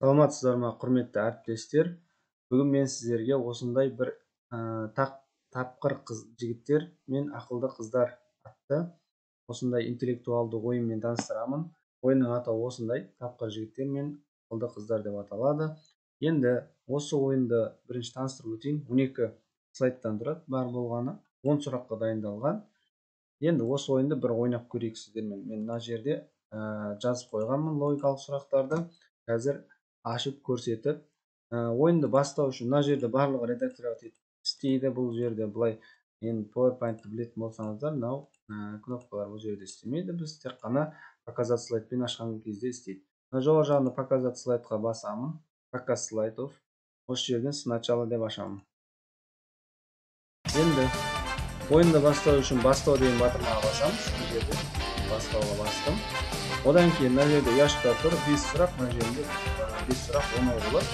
Саламатсыздар ма, құрметті әріптестер. Бүгін мен сіздерге осындай бір тапқыр қыз жігіттер мен ақылды қыздар атты осындай интеллектуалды ойынмен таныстырамын. Ойынның атауы осындай, тапқыр жігіттер мен ақылды қыздар деп аталады. Енді осы ойынды бірінші таныстырып өтейін. 12 слайдтан тұрады, бар болғаны 10 сұраққа дайындалған. Енді осы ойынды бір ойнап көрейік сіздермен. Мен мына жерде жазып қойғанмын логикалық сұрақтарды. Қазір ашып көрсетіп, ойынды бастау үшін мына жерде барлығы редактировать етіп істейді. Бұл жерде былай енді PowerPoint-ты білетін болсаңыздар, мынау кнопкалар бұл жерде істемейді. Біз тек қана показать слайдпен ашқан кезде істейді. Мына жоғары жағында показать слайдқа басамын. Показ слайдов. Осы жерден сначала деп ашамын. Енді ойынды бастау үшін бастау деген батырмаға басамыз. Бұл жерде бастауға бастым. Одан кейін мына жерде ұяшықтар тұр, 5 сұрақ, мына жерде 5 сұрақ 10 болады.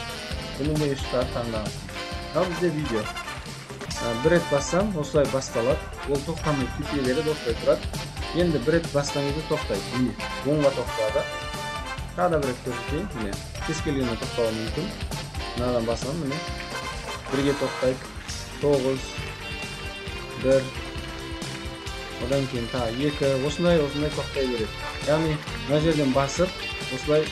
Төменде ұяшықтарды таңдаңыз. Мынау бізде видео. Бір рет бассам, осылай басталады. Ол тоқтамай кете береді, осылай тұрады. Енді бір рет басқан кезде тоқтайды. Міне, 10-ға тоқтады. Тағы да бір рет көрсетейін. Міне, кез келгенде тоқтауы мүмкін. Мынадан басамын, міне. Бірге тоқтайды. 9, 1, одан кейін тағы 2, осындай тоқтай береді. Яғни мына жерден басып осылай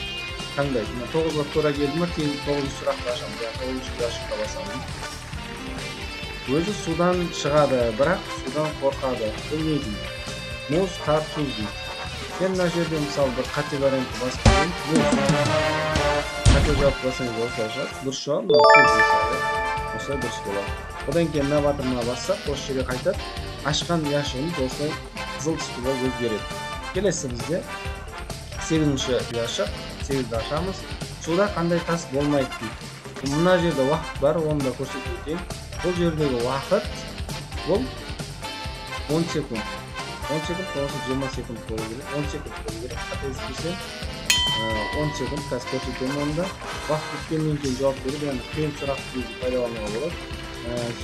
таңдайды. Мына 9-ға тура келді ме, кейін 9-шы сұрақты ашамыз. Яғни 9-шы ұяшыққа басамын. Өзі судан шығады, бірақ судан қорқады. Бұл не дейді? Мұз, қар, тұз дейді. Мен мына жерде мысалы бір қате вариантты басып қояйын. Мұз. Қате жауап бассаңыз осылай шығады. Дұрыс жауап мына тұз мысалы. Осылай дұрыс болады. Одан кейін мына батырмаға бассақ, осы жерге қайтады. Ашқан ұяшығымыз осылай қызыл түсті болып өзгереді. Келесі бізде 8-ші ұяшық, 8-ді ашамыз. Суда қандай тас болмайды дейді. Мына жерде уақыт бар, оны да көрсетіп өтейін. Бұл жердегі уақыт бұл 10 секунд. 10 секунд болмаса 20 секунд болу керек. 10 секунд болу керек. Қателеспесем 10 секунд қазір көрсетемін оны да. Уақыт біткеннен кейін жауап беріп, яғни қиын сұрақ кезде пайдалануға болады.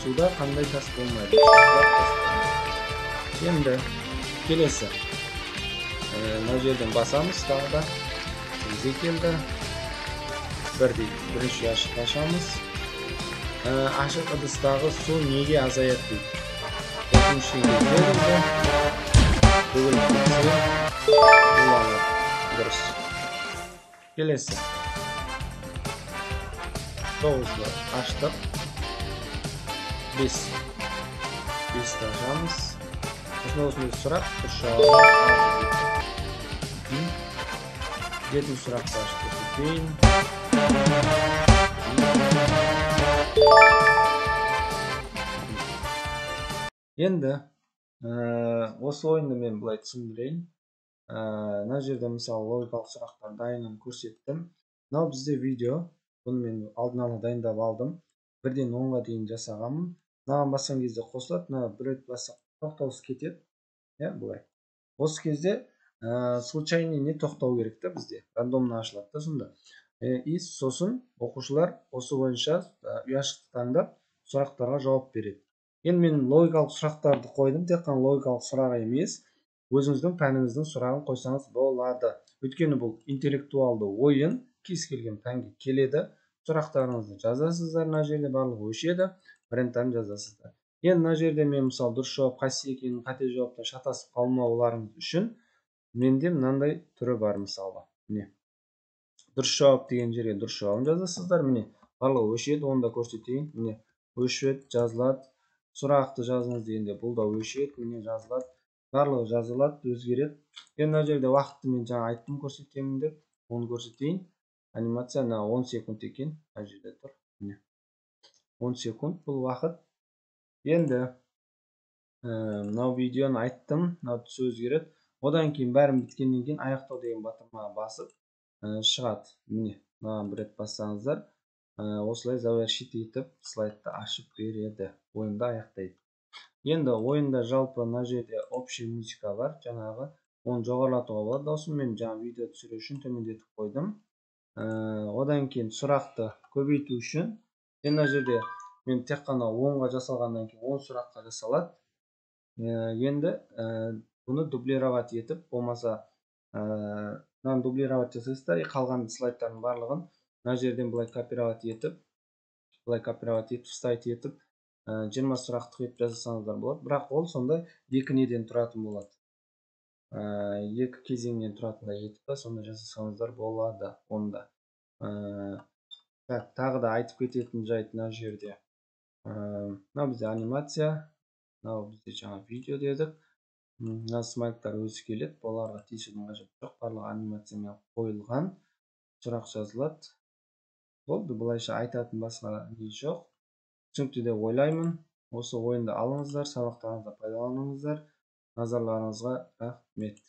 Суда қандай тас болмайды? Енді келесі. Мына жерден басамыз тағы да. Бізге келді. 1 дейді. Бірінші ұяшықты ашамыз. Ашық ыдыстағы су неге азаяды дейді. Қосымшаға берілді. Бөгіліп кетсе, буланады. Дұрыс. Келесі. 9-ды аштық. 5. 5-ті ашамыз. Осындай сұрақ, дұрыс жауабы 6. 7-ші сұрақты ашып көрсетейін. Енді осы ойынды мен былай түсіндірейін. Мына жерде мысалы логикалық сұрақтар дайынын көрсеттім. Мынау бізде видео. Бұны мен алдын ала дайындап алдым. Бірден 10-ға дейін жасағанмын. Мынаған басқан кезде қосылады. Мына бір рет бассақ тоқтаусыз кетеді. Иә, былай. Осы кезде случайный не тоқтау керек та бізде. Рандомно ашылады да сонда. И сосын оқушылар осы бойынша ұяшықты таңдап сұрақтарға жауап береді. Енді мен логикалық сұрақтарды қойдым, тек қана логикалық сұрақ емес, өзіңіздің пәніңіздің сұрағын қойсаңыз болады. Өйткені бұл интеллектуалды ойын, кез келген пәнге келеді. Сұрақтарыңызды жазасыздар, мына жерде барлығы өшеді, варианттарын жазасыздар. Енді мына жерде мен мысалы дұрыс жауап қайсы екенін, қате жауаптан шатасып қалмауларыңыз үшін менде мынандай түрі бар мысалы. Міне. Дұрыс жауап деген жерге дұрыс жауабын жазасыздар. Міне, барлығы өшеді, оны да көрсетейін. Міне, өшеді, жазылады. Сұрақты жазыңыз дегенде бұл да өшеді, міне жазылады. Барлығы жазылады, өзгереді. Енді мына жерде уақытты мен жаңа айттым көрсетемін деп, оны көрсетейін. Анимация мына 10 секунд екен, мына жерде тұр. Міне. 10 секунд бұл уақыт. Енді мынау видеоны айттым, мынау түсі өзгереді. Одан кейін бәрін біткеннен кейін аяқтау деген батырмаға басып шығады. Міне, мынаған бір рет бассаңыздар, осылай завершить етіп слайдты ашып береді. Ойынды аяқтайды. Енді ойында жалпы мына жерде общий музыка бар, жаңағы оны жоғарылатуға болады дауысын. Мен жаңа видео түсіру үшін төмендетіп қойдым. Одан кейін сұрақты көбейту үшін енді мына жерде мен тек қана 10-ға жасалғаннан кейін 10 сұраққа жасалады. Енді бұны дублировать етіп, болмаса мынаны дублировать жасайсыздар, қалған слайдтардың барлығын Мына жерден былай копировать етіп, былай копировать етіп, вставить етіп, 20 сұрақтық етіп жасасаңыздар болады. Бірақ ол сонда екі неден тұратын болады, екі кезеңнен тұратындай етіп па, сонда жасасаңыздар болады онда. Так, тағы да айтып кететін жайт: мына жерде мынау бізде анимация, мынау бізде жаңа видео дедік. Мына смайликтар өзі келеді, бұларға тиісудің қажеті жоқ, барлығы анимациямен қойылған. Сұрақ жазылады, болды. Былайша айтатын басқа не жоқ, түсінікті деп ойлаймын. Осы ойынды алыңыздар, сабақтарыңызда пайдаланыңыздар. Назарларыңызға рахмет.